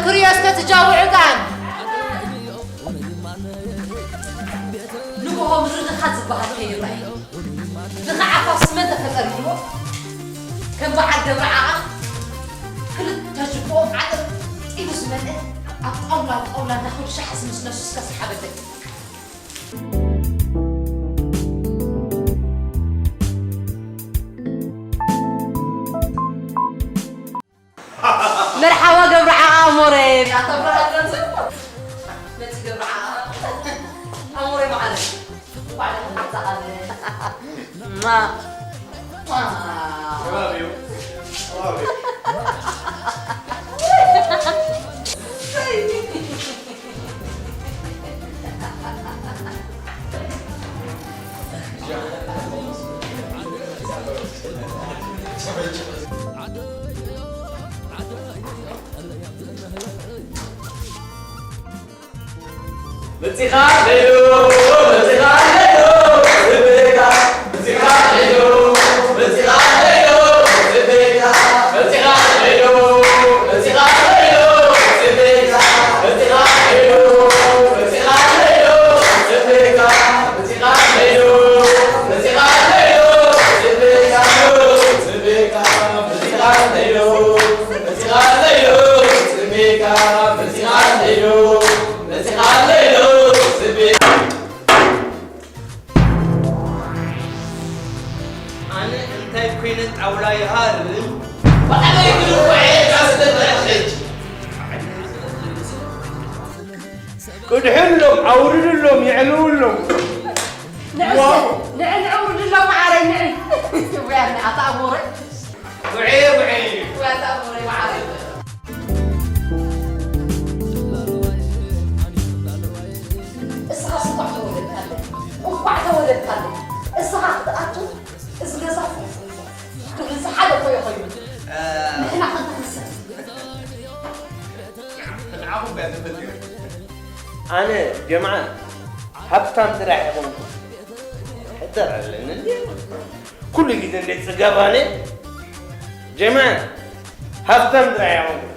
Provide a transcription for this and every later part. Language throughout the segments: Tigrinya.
ክርዮ እስከ ትጃውዑ ቃን። ንግሆ ምድሪ ድኻ ዝበሃል ከይረኣይ። ድኻ ዓፋፍስ መን ተፈጠርዎ? ከም በዓል ገብረ ዓቓ ክልተ ጅቦ ዓጥር ጢቡ ዝመልአ ኣብ ጣውላ ጣውላ እናኸዱ ሻሕ ዝምስ ነሱ እስከ ዝሓበለይ። መርሓባ ገብረ ዓቓ ኣሞረ። ኣታ ብርሃን ገንዘብ መፂ ገብረ ዓቓ ኣሞረ መዓረ። እንኳዕ ደሓን መፃኻ። ማ። ማ። መጺኻ ሄሎ፣ መጺኻ ሄሎ፣ ጽቤካ። መጺኻ ሄሎ፣ መጺኻ ሄሎ፣ ጽቤካ። መጺኻ ሄሎ፣ መጺኻ ሄሎ፣ ጽቤካ። መጺኻ ሄሎ፣ መጺኻ ሄሎ፣ ጽቤካ። መጺኻ ሄሎ፣ መጺኻ ሄሎ፣ ጽቤካ። ጽቤካ። መጺኻ ሄሎ፣ መጺኻ ሄሎ፣ ጽቤካ። መጺኻ ሄሎ፣ መጺኻ ሄሎ፣ ጽቤካ። ኣነ እንታይ ኮይነ ጣውላ ይሃርም? ባዕለይ ግልቦ ዕየት ኣስተብዕል ሕጂ። ቅድሕሎም፣ ኣውርድሎም፣ የዕልውሎም። ንዕ እስከ፣ ዋው። ንዕ፣ ንዕ ውርድሎም መዓረይ፣ ንዕ። ውያ፣ ንዕ፣ ኣታ ኣሞረይ። ውዕየ፣ ውዕየ። ውያ፣ ኣታ ኣሞረይ መዓረይ። እስኻስ እንኳዕ ተወለድካለይ፣ እንኳዕ ተወለድካለይ። እስኻ ክትኣቱ፣ እዚ ገዛ ፉሕ፣ ፉሕ፣ ፉሕ ክብል፣ እዚ ሓደ እኮ እዩ ኮይኑ። እ። ንሕና ክንተ ክንሰብ። ንዓኹም ከ ትፈልዩ? ኣነ ጀምዓ ሃብታም ጥራሕ ኣይኮንኩ። ሕደር ኣለኒ እንዴ? ኩሉ ግዜ እንዴ ጽጋብ ኣነ ጀምዓ ሃብታም ጥራሕ ኣይኮንኩ።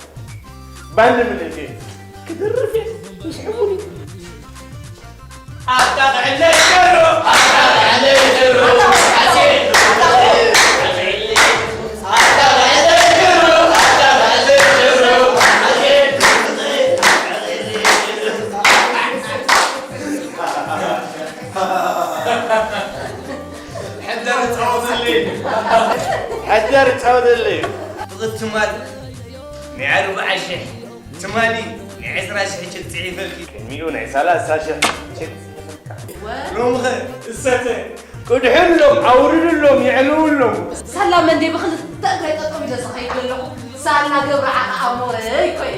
ባንድ ምን እንዴ? ክድርፍ እየ። ይስሕቡኒ። ኣታ ጥዕለይ ሸሮ፣ ኣታ ጥዕለይ ሸሮ፣ ሓሴት፣ ኣታ ጥዕለይ ሸሮ፣ ኣታ ጥዕለይ ሸሮ፣ ሓሴት። ሕደር ጻወትልኝ። ሕደር ጻወትልኝ። ብቕትማል ናይ ኣርብዓ ሽሕ ትማሊ ናይ ዕስራ ሽሕ ጭቅ ጽሒፈልኪ። ቅድሚኡ ናይ ሰላሳ ሽሕ ጭቅ ጽሒፈልካ። ሎምኸ እሰተ። ቅድሕሎም፣ ኣውርድሎም፣ የዕልውሎም። ሳላ መንደይ ብኽልተ እግረይ ጠጠው ኢለ ዝኸይድ ዘለኹ። ሳላ ገብረ ዓቃ ኣሞረ እኮ እየ።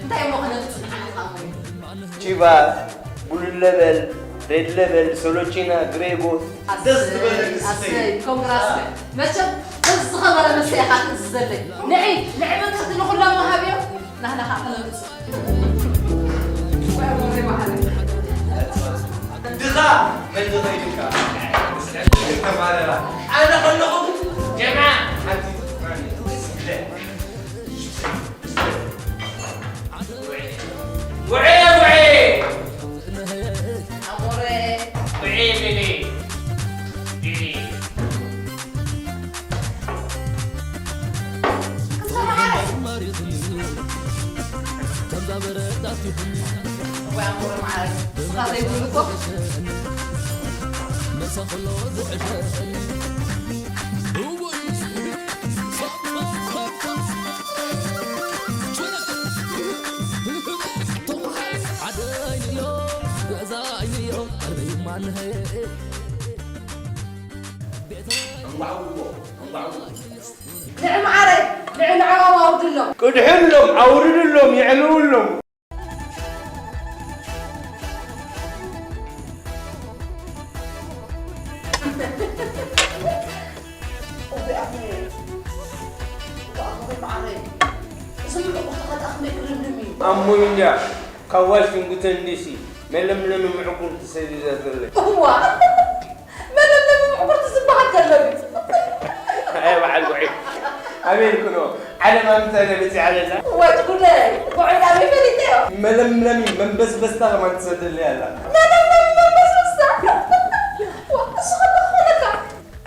እንታይ እሞ ክነምጽእ ንዓኻ እሞ? ቺባ፣ ብሉለበል፣ ሬድ ለበል፣ ሶሎቺና፣ ግሬጎ። ደስ ዝበለ ኣሰይ፣ ኣሰይ፣ ኮንግራ፣ ኣሰይ። መቸም ደስ ዝኸበረ መሰ ኢኻ ትእዝዘለይ። ንዒ፣ ንዒ መጠርቲ ንኹሎም መሃብዮ፣ ናህና ኸዓ ክነምጽእ። ወይ ኣቦ፣ ወይ መሓሪ። ድኻ፣ መን ድኻ ኢልካ? ተማረራ። ኣነ ከለኹ፣ ጀምዓ፣ ሓንቲ ትፍራኒ። ደስ ይብለ። ውዒ፣ ውዒ። ኣሞረ። ውዒ ብሊ። ብሊ። ወይ ኣሞረ መዓረይ። ንስኻ ዘይብሉ እኮ። ንዕ መዓረይ፣ ንዕ ንዕኦም ኣውርድሎም። ቅድሕሎም፣ ኣውርድሎም፣ የዕልውሎም። እወ ኣሞረይ፣ እወ ኣሞረይ መዓረይ፣ እዚ ምዕጉርቲ ኸኣ ከመይ ክልምልም እዩ? ኣሞይ እንድያ፣ ካብ ዋሽንግተን ዲሲ መለምለሚ ምዕጉርቲ ሰዲዳትለይ። እዋ፣ መለምለሚ ምዕጉርቲ ዝበሃል ከሎ ድዩ? ኣይ በዓል ጉዒ፣ ኣበይ ኩኖ ዓለም ኣምተ ነብጽ ዓለላ። ወጭ ጉደይ፣ ጉዕዳ ቢፈልጥዮ። መለምለሚ መንበስበስታ ከማን ትሰደለይ ኣላ። መለምለሚ መንበስበስታ? እሱ ኸ ተኾነካ?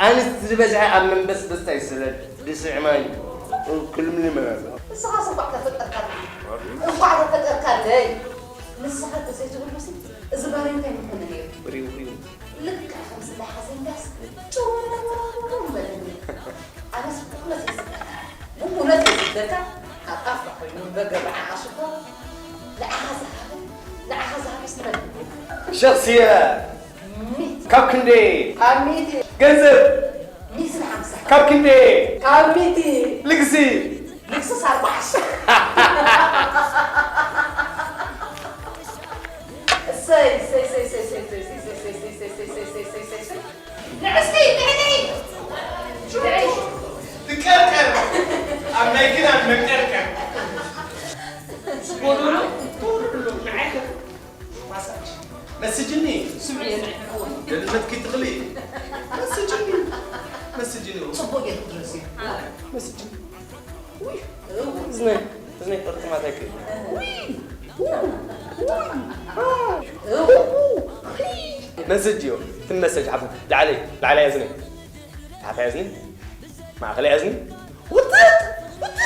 ኣንስ ዝበዝሐ ኣብ መንበስበስታ ይሰደድ። ድስዕማኒ ክልምልም። ንስኻ እንኳዕ ተፈጠርካለይ። እንኳዕ ተፈጠርካለይ። ንስኻ ተዘይትህሉሲ፣ እዚ ባርያ እንታይ ምኾነ ነይሩ? ሪው ሪው። ልክዕ ከምዚ እንዳሓዘንጋስ ጭው በለኒ። ኣነስ ብእውነት እየ ዝብለካ፣ ብእውነት እየ ዝብለካ፣ ካብ ኣፍካ ኮይኑ በገ ብዓኻ ሽኮር፣ ንዓኻ ዝሃበ፣ ንዓኻ ዝሃበ ስለ ልቡ። ሸኽስየ። ሚእቲ። ካብ ክንደይ? ካብ ሚእቲ። ገንዘብ? ሚእትን ሓምሳን። ካብ ክንደይ? ካብ ሚእቲ። ልግሲ? ልግስስ ኣርባዓ ሽሕ። እሰይ፣ እሰይ፣ እሰይ። ንዕስቲ፣ ንዕስቲ። ትቀርቀር። ኣብ ናይ ክዳን መቀርቀር። ጎዶሎ፣ ጎዶሎ፣ ንዓይ ማሳጅ። መስጅኒ። ስምዒ የንዕሕዎ። ደልነትኪ ትኽሊ። መስጅኒ። መስጅኒ። ጽቡቕ ጌርኩ ድረስ እዩ። መስጅኒ። ውይ፣ እዝነይ፣ እዝነይ ቅርጥማት ኣይክእል። ውይ፣ ውይ፣ ውይ። መስጅ እዮ። ትመሰጅ ሓፍ-፣ ላዕለይ፣ ላዕለይ እዝነይ። ታሕተይ እዝኒ፣ ማእኸለይ እዝኒ፣ ውጥጥ፣ ውጥጥ።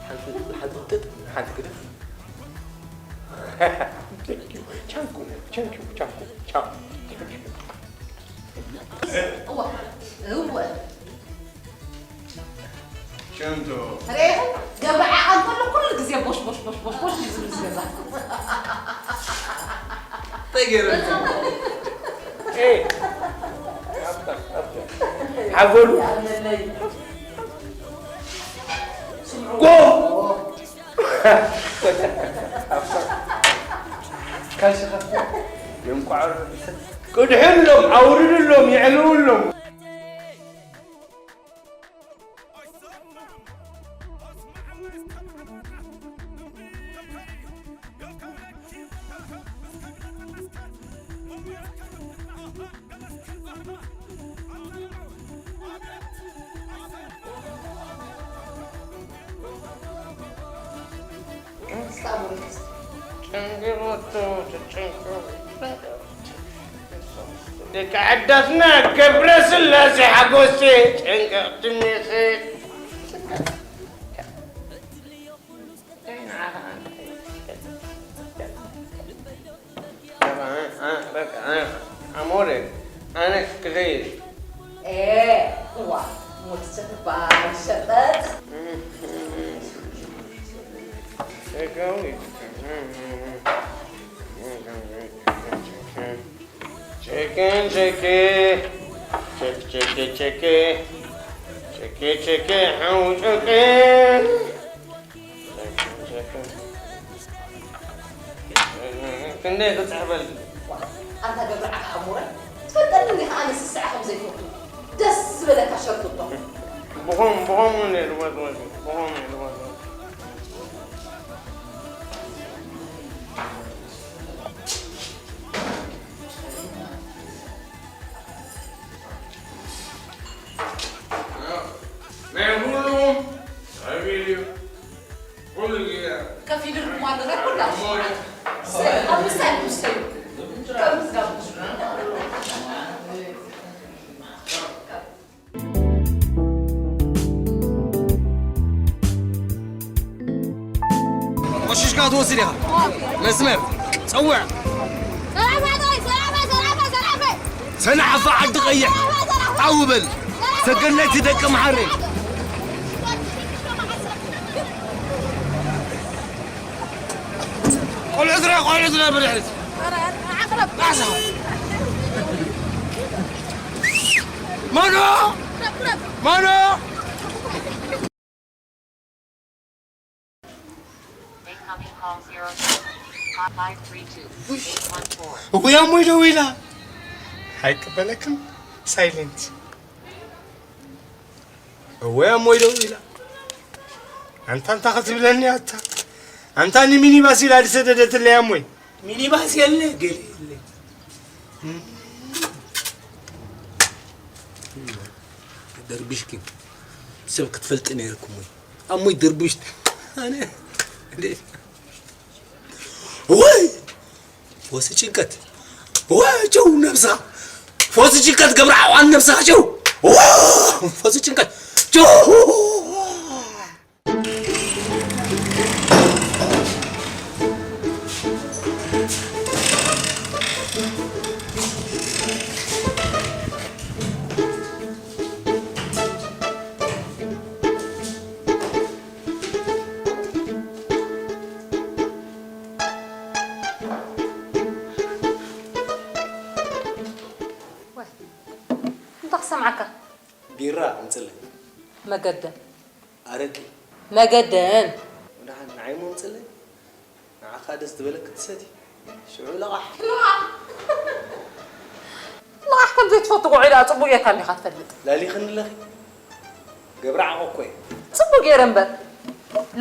ሓንቲ፣ ሓንቲ ውጥጥ፣ ሓንቲ ግድፍ። ቻንኩ፣ ቻንኩ፣ ቻንኩ፣ ቻንኩ። እዋ፣ እወ። ሽንቶ። ርኢኹም? ገብረ ዓቐን ከሎ ኩሉ ግዜ ቦሽ፣ ቦሽ፣ ቦሽ፣ ቦሽ፣ ቦሽ እዩ ዝብል ገዛ። እንታይ ገይረ? ኤ! ሓጎሉ። ይኣምነለይ። ስምዑ። ጎ! ካልሲ ከፍ-፣ የንቋዕሩ። ቅድሕሎም፣ ኣውርድሎም፣ የዕልውሎም። ደቂ ዓዳትና ገብረ ስላሴ ሓጎሴ ጨንቀቕትኒ ይኽእል። ኣሞረ ኣነ ክደይ። ኤ፣ እዋ፣ ሙድ ስትባል ሸጠጥ። ቸኬ፣ ቸኬ፣ ቸክ፣ ቸኬ፣ ቸኬ፣ ቸኬ፣ ቸኬ፣ ሓው ጨቄ። ክንደይ ክጽሕፈል? ኣንታ ገብረ ዓኻ ኣሞረ፣ ትፈልጠኒ እንዲኻ ኣነ ስስዐ ከም ዘይፈቱ። ደስ ዝበለካ ሸርጥጦ። ብኸም-፣ ብኸምኡ ነይሩ ወዝወዝ፣ ብኸምኡ ነይሩ ወዝወዝ። ናይ ኩሉ ሰቢል እዩ። ኩሉ ግዜ ከፊሉ ድማ ንረክብ ዳ። እሞ፣ እሰይ፣ ኣብ ምሳይ ምስተዩ። ከም ዝጋብዙ። ቆሽሽካ ትወስድ ኢኻ። መስመር፣ ጸውዕ። ሰላም ዓዶይ፣ ሰላም፣ ሰላም፣ ሰላም። ሰንዓፈ ዓዲ ቀይሕ፣ ዓው በል። ሰገነይቲ ደቂ መሓረይ። ቆልዑት ረ-፣ ቆልዑት ረ-፣ ብድሕሪት። ዓቕረብ። ኣሳ። ማኖ? ማኖ? Incoming call zero seven five three two one four. እውይ፣ ኣሞይ ደዊላ። ኣይቀበለክን። ሳይለንት። እወ፣ ኣሞይ ደዊላ። ኣንታ፣ እንታይ ክትብለኒ ኣታ? ኣንታ፣ ንሚኒባስ ኢላ ዝሰደደትለይ ኣሞይ። ሚኒባስ የለ፣ ገለ የለ። እም። ደርቢሽ ግን ሰብ ክትፈልጥ ነይርኩም ወይ? ኣሞይ ደርቢሽ ኣነ እንዴ ወይ ፈውሲ ጭንቀት ወይ ጨው ነብስኻ ፈውሲ ጭንቀት ገብረ ዓዋን ነብስኻ ጨው ወይ ፈውሲ ጭንቀት ጨው ወይ እንታይ ክሰምዓካ? ቢራ ኣምፅለይ። መገደን። ኣረቂ። መገደን። ወደሓን ንዓይ ሞ ኣምፅለይ። ንዓኻ ደስ ዝበለክ ትሰቲ። ሽዑ ለቓሕ። ልቓሕ ከም ዘይትፈቱ ጉዑ ኢላ ጽቡቕ ጌርካ እንዲኻ ትፈልጥ። ላሊኽኒ ኣለኺ። ገብረ ዓቐ እኮ እየ። ጽቡቕ ገይረ እምበር።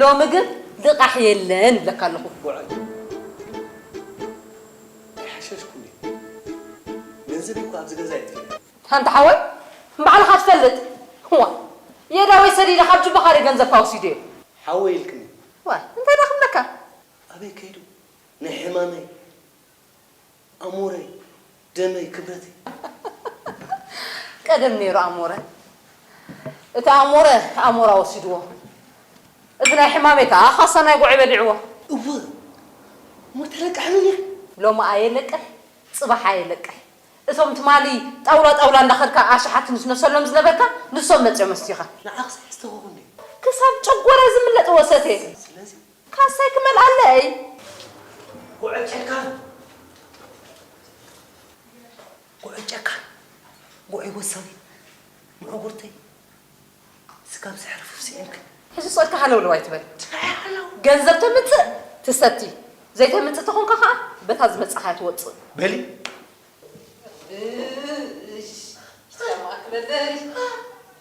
ሎሚ ግን ልቓሕ የለን እብለካ ኣለኹ። ጉዑ። ኣይሓሸሽኩን ድየ? ገንዘበይ እኮ ኣብዚ ገዛ እየ ኣጥፊኤ። ኣንታ ሓወይ፣ ንባዕልኻ ትፈልጥ። እዋ፣ የእዳወይ ሰዲደ ካብ ጁባኻ ድየ ገንዘብካ ወሲደዮ? ሓወይ ኢልክኒ። ዋይ፣ እንታይ ደኣ ክብለካ? ኣበይ ከይዱ? ናይ ሕማመይ፣ ኣሞረይ፣ ደመይ፣ ክብረተይ። ቀደም ነይሩ ኣሞረ። እቲ ኣሞረ ኣሞራ ወሲድዎ። እቲ ናይ ሕማመይ ከኣ ካሳ ናይ ጉዒ በሊዕዎ። እወ፣ እሞ ተለቃሕኒ ነይሩ። ሎሚ ኣየለቅሕ፣ ጽባሕ ኣየለቅሕ። እቶም ትማሊ ጣውላ ጣውላ እንዳኸድካ ኣሽሓት ትንስነሰሎም ዝነበርካ፣ ንሶም መጺኦም ኣስቲኻ። ንዓኽስ ኣየስተኹኹን ድዩ? ክሳብ ጨጎራ ዝምለጥ ወሰቴ። ስለዚ ካሳይ ክመልኣለይ። ጉዕጨካ፣ ጉዕጨካ፣ ጉዕ ወሳኒ፣ ምዕጉርተይ፣ ስጋብ ዘሕርፍ ስዒምክን። ሕጂ ጾልካ ሃለውለው ኣይትበል። ገንዘብ ተምጽእ ትሰቲ፣ ዘይተምጽእ ተኾንካ ኸኣ በታ ዝመጻኻያ ትወጽእ። በሊ። እሽ፣ ሰማክ በለይ።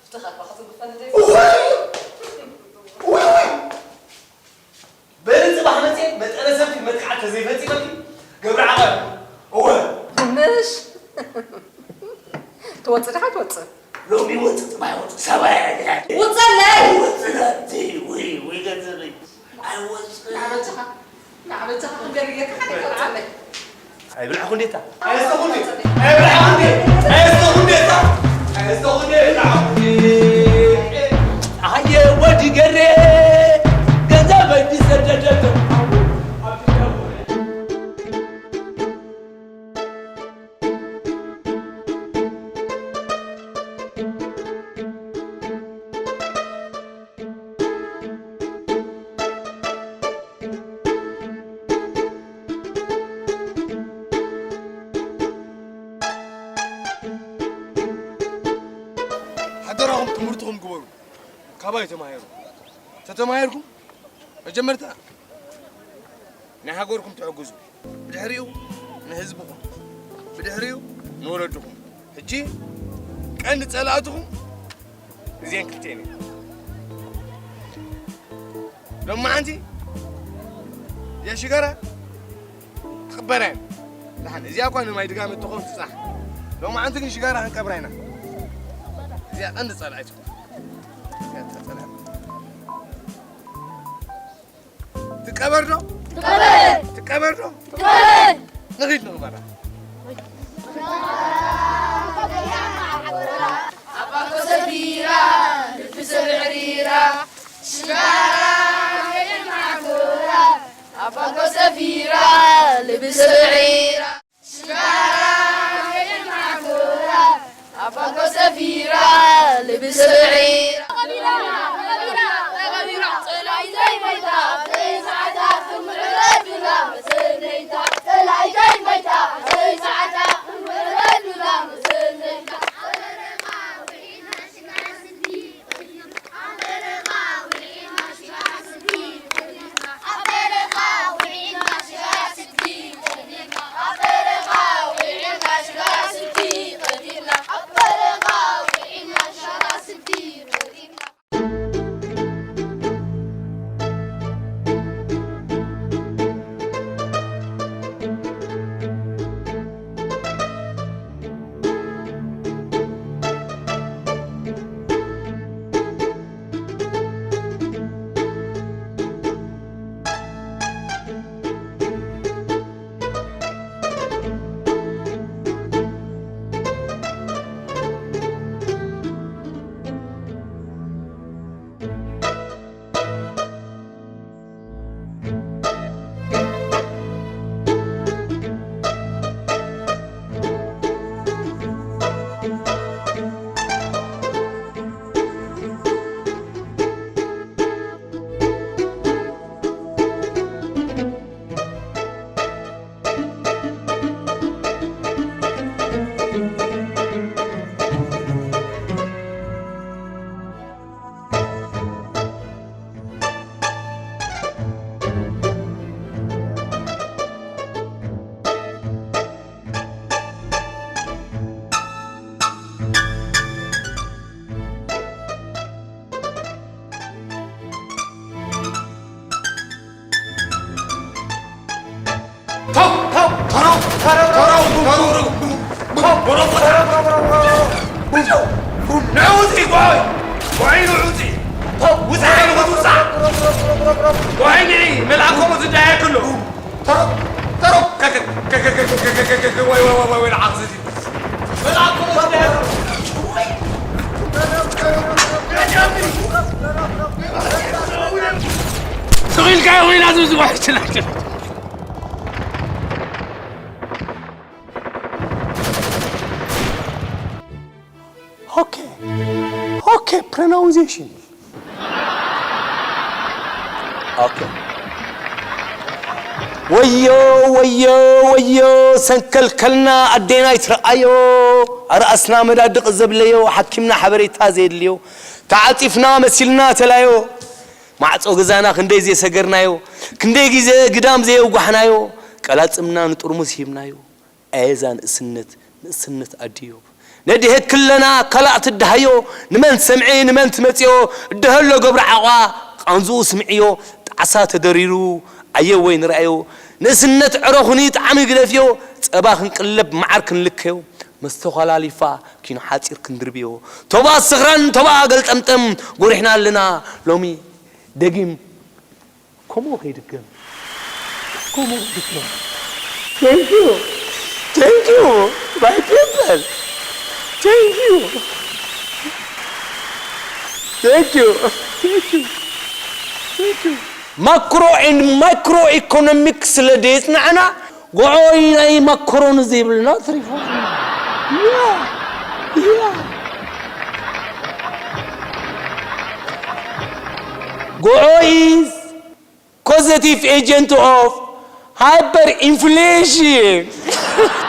ፍትኻ ባኽቲ ብፈንደይ። ውይ! ውይ! ውይ! በሊ ጽባሕ መጽየ መጠነ ሰብቲ መጥቃዕቲ ተዘይፈጺመኪ ገብረ ዓቐብ። እወ። ምሽ። ትወጽእ ዲኻ ኣይትወጽእ? ሎሚ ይወጽእ ጽባሕ ይወጽእ ሰብኣይ ኣይደልያን። ውጸለይ! ውጽእ ናተይ ውይ ውይ ገንዘበይ ኣይወጽእ። ንዓበጃኻ ንዓበጃኻ ክንገር ኢለካ ሓደ ይወጽለይ። ኣይብልዕኹ እንዴታ። ኣየስተኹ እንዴ? ኣይብልዕኹ እንዴ? ኣየስተኹ እንዴታ። ኣየስተኹ እንዴ? ብልዕኹ እንዴ? ኣየ ወዲ ገሬ ገንዘበይ ዝሰደደቶ። ሓደራኹም ትምህርትኹም ግበሩ። ካባይ ተማሃሩ። ተተማሂርኩም መጀመርታ ንሃገርኩም ትሕግዙ፣ ብድሕሪኡ ንህዝብኹም፣ ብድሕሪኡ ንወለድኹም። ሕጂ ቀንዲ ጸላእትኹም እዚአን ክልቲአን እየን። ሎማዓንቲ እዚኣ ሽጋራ ክቕበራ እየን። ደሓን እዚኣ እኳ ንማይ ድጋመ እትኸውን ትጽናሕ። ሎማዓንቲ ግን ሽጋራ ክንቀብራ ኢና። እዚኣ ቀንዲ ጸላኢትኩም። እዚኣ እታ ጸላኢት። ትቀበር ዶ? ትቀበር! ትቀበር ዶ? ትቀበር! ንኺድ ንቕበራ። ኣባኮ ሰፊራ፣ ልቢ ሰብ ዕሪራ፣ ሽጋራ ከይድን ማዕኮራ። ኣባኮ ሰፊራ፣ ልቢ ሰብ ዕሪራ። ሽጋራ ከይድን ማዕኮራ፣ ኣባኮ ሰፊራ፣ ልቢ ሰብ ዕሪራ። ጸላኢተይ መይታ፣ ብዘይ ሰዓታ ክምዕረዱላ መሰለይታ። ጸላኢተይ መይታ፣ ብዘይ ሰዓታ ክምዕረዱላ መሰለይታ። ንዑ ውፂ፣ ቆይ! ቆይ፣ ንዑ ውፂ! ውፃ፣ ውፃ! ቆይ፣ ንዒ፣ መልኣኮም ዝዳየክ ኣሎ። ተሮ፣ ተሮ! ከ-፣ ከ-፣ ከ-፣ ወይ፣ ወይ፣ ወይ፣ ወይ፣ ንዓኽ ዝዲ። መልኣኮም ዝዳየክ ኣሎ። ስቕ ኢልካ ኮይና ዝብዚ ዋሕስና። ኦኬ፣ ኦኬ፣ ፕሮናውንሴሽን። ኦኬ። ወዮ፣ ወዮ፣ ወዮ፣ ሰንከልከልና ኣዴና ይትረኣዮ፣ ኣርኣስና መዳድቕ ዘብለዮ፣ ሓኪምና ሓበሬታ ዘየድልዮ፣ ተዓጺፍና መሲልና ተላዮ፣ ማዕጾ ገዛና ክንደይ ዘየሰገርናዮ፣ ክንደይ ግዜ ግዳም ዘየውጓሕናዮ፣ ቀላጽምና ንጥርሙስ ሂብናዮ። ኣየዛ ንእስነት፣ ንእስነት ኣድዮ። ነድሄክ ክለና ካላእ ትድሃዮ፣ ንመን ሰምዒ፣ ንመን ትመጽዮ፣ እድሀሎ ገብረ ዓቋ፣ ቃንዝኡ ስምዕዮ፣ ጣዕሳ ተደሪሩ፣ ኣየ ወይ ንርኣዮ። ንእስነት ዕረ ኹኒ፣ ጣዕሚ ግደፍዮ፣ ጸባ ክንቅለብ፣ መዓር ክንልከዮ፣ መስተዃላሊፋ፣ ኪኖ ሓጺር ክንድርብዮ። ቶባ ስኽራን፣ ቶባ ገልጠምጠም፣ ጎሪሕና ኣለና ሎሚ ደጊም። ከምኡ ከይድገም። ከምኡ ከይድገም። Thank you. Thank you, my people. Thank you. Thank you. Thank you. Thank you. Macro and micro economics ስለ ደየጽናዕና፣ ጎዖይ ናይ ማክሮን ዘይብልና ተሪፉ። ያ፣ ያ። ጎዖይ is causative agent of hyperinflation.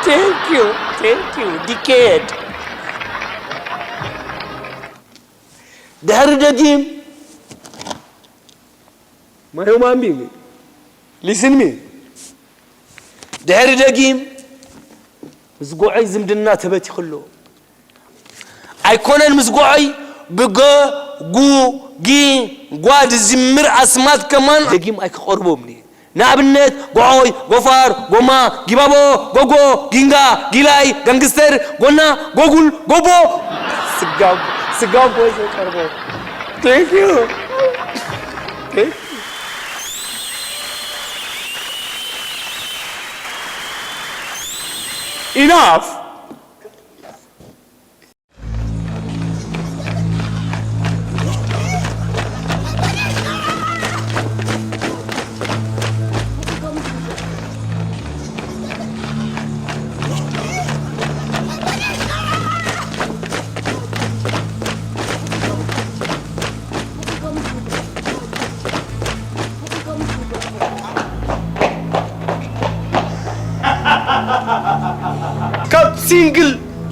Thank you, thank you, decade. ድሕሪ ደጊም ማዮም ኣንቢቢ። Listen me. ድሕሪ ደጊም ምስ ጎዖይ ዝምድና ተበቲኽሎ። ኣይኮነን ምስ ጎዖይ ብገ፣ ጉ፣ ጊ፣ ጓ ዝዝምር ኣስማት ከማን ደጊም ኣይክቐርቦም እየ። ንኣብነት፣ ጎዖይ፣ ጎፋር፣ ጎማ፣ ጊባቦ፣ ጎጎ፣ ጊንጋ፣ ጊላይ፣ ጋንግስተር፣ ጎና፣ ጎጉል፣ ጎቦ። ስጋብ፣ ስጋብ ወይ ዘይቀርቦ። Thank you. Thank you. Enough. ካብ ሲንግል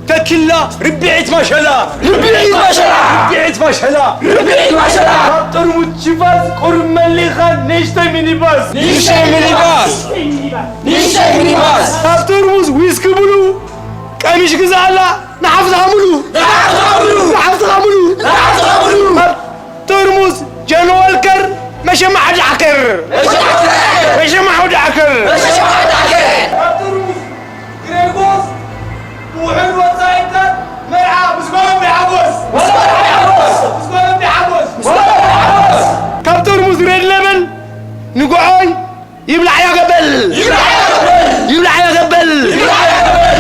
ተኪላ ርብዒት ማሸላ። ርብዒት ማሸላ። ርብዒት ማሸላ። ርብዒት ማሸላ። ካብ ጥርሙዝ ቺፋስ ቁሩብ መሊኻ ንእሽተይ ሚኒባስ። ንእሽተይ ሚኒባስ። ንእሽተይ ሚኒባስ። ካብ ጥርሙዝ ዊስኪ ብሉ ቀሚሽ ግዛኣላ ንሓፍትኻ ብሉ። ንሓፍትኻ ብሉ። ንሓፍትኻ ብሉ። ንሓፍትኻ ብሉ። ካብ ጥርሙዝ ጆን ዎልከር መሸማ ዓዲ ዓከር። መሸማ ዓዲ ዓከር። መሸማ ዓዲ ዓከር። መሸማ ዓዲ ዓከር። ካብ ጥርሙዝ ግሬ ጎስ ብውሑድ ወጻኢታት መርዓ ምስ ጓሎም ይሓጎስ። ምስ ጓሎም ይሓጎስ። ምስ ጓሎም ይሓጎስ። ምስ ጓሎም ይሓጎስ። ካብ ጥርሙዝ ሬድ ሌበል ንጉዖይ ይብላዕ ያገበል። ይብላዕ ያገበል። ይብላዕ ያገበል። ይብላዕ ያገበል።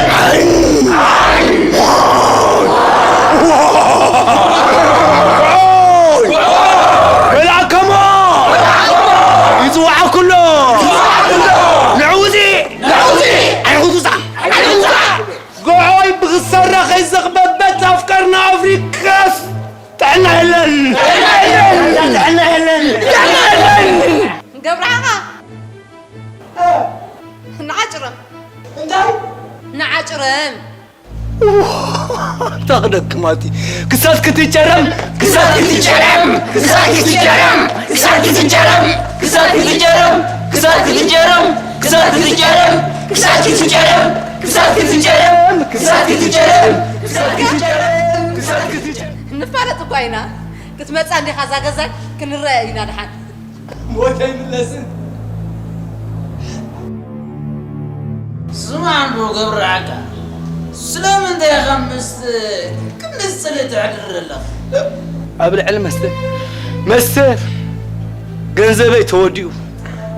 መልኣከሞ ይጽውዓኩሎ። ንዕውዚ ንዕውዚ ኣይኹቱሳ ኣይኹቱሳ። ጎዖይ ብኽሳራ ከይዘኽበበት ኣፍቀርና ኣፍሪካስ ጥዕና የለን። ጥዕና የለን። ጥዕና የለን። ገብረኣኻ ንዓጭረም። እንታይ? ንዓጭረም። እንታይ ክደክማቲ? ክሳት ክትጨረም፣ ክሳት ክትጨረም፣ ክሳት ክትጨረም፣ ክሳት ክትጨረም፣ ክሳት ክትጨረም፣ ክሳት ክትጨረም፣ ክሳት ክትጨረም፣ ክሳት ክትጨረም፣ ክሳት ክትጨረም፣ ክሳት ክትጨረም፣ ክሳት ክትጨረም፣ ክሳት ክትጨረም። ንፋለጥ እኳ ኢና። ክትመጻ እንዲኻ እዛ ገዛ ክንረአ ኢና ድሓን። ሞት ኣይምለስን። እሱ ስማዕ እንዶ ገብረዓካ፣ ስለምንታይ ኢኻ ምስ ክንዲ ጽልኢ ትዕድር ዘለኻ? ኣብ ልዕሊ መስተ፣ መስተ ገንዘበይ ተወዲኡ፣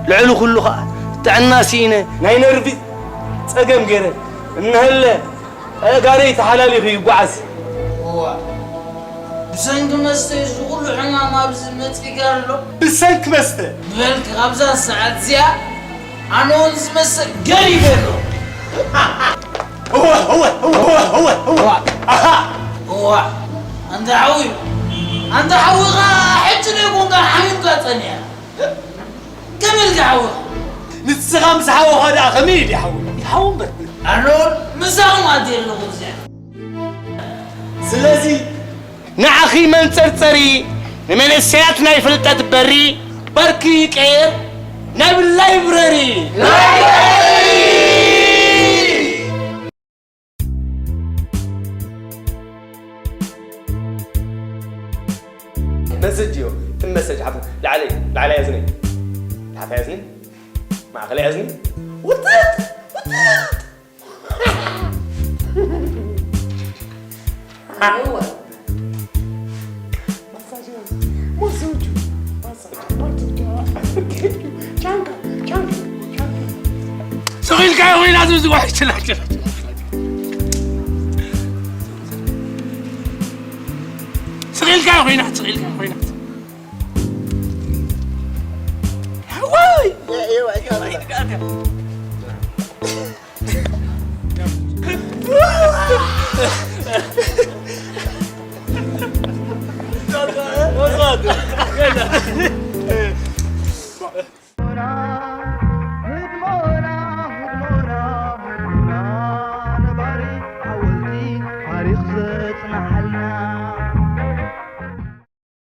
ልዕሊ ኩሉ ኸዓ ጥዕና ስኢነ፣ ናይ ነርቪ ጸገም ገይረ፣ እናሃለ ኣእጋረይ ተሓላሊኹ ይጓዓዝ። እዋ፣ ብሰንኪ መስተ እዩ እዚ ኩሉ ሕማም ኣብዚ መጺእካ ኣሎ። ብሰንኪ መስተ? በል ካብዛ ሰዓት እዚኣ ኣነ እውን ዝመስል ገሪፈ ኣሎ። እወ፣ እወ፣ እወ፣ እወ፣ እወ፣ እወ። እዋ። ኣሃ። እዋ። ኣንታ ሓዊ፣ ኣንታ ሓዊ ኸኣ ሕጂ ደይኮንካ ሓሚምካ ጸኒሕካ። ከመይ ኢልካ ሓዊ? ንስኻ ምስ ሓውኻ ደኣ ከመይ ኢሉ ይሓዊ? ይሓዊ እምበር። ኣነ እውን ምሳኹም ኣትየ ኣለኹ እዚኣ። ስለዚ ንዓኺ መንጸርጸሪ፣ ንመንእሰያት ናይ ፍልጠት በሪ፣ ባርኪ ይቀየር ናብ ላይብረሪ። መሰጅ እዮ፣ ትም መሰጅ ሓፍ-፣ ላዕለይ፣ ላዕለይ እዝኒ፣ ታሕተይ እዝኒ፣ ማእኸለይ እዝኒ፣ ውጥጥ፣ ውጥጥ። ስቕ ኢልካ ኮይና ዝብዝዋ ይችላል። ስቕ ኢልካ ኮይና፣ ስቕ ኢልካ ኮይና። ወይ!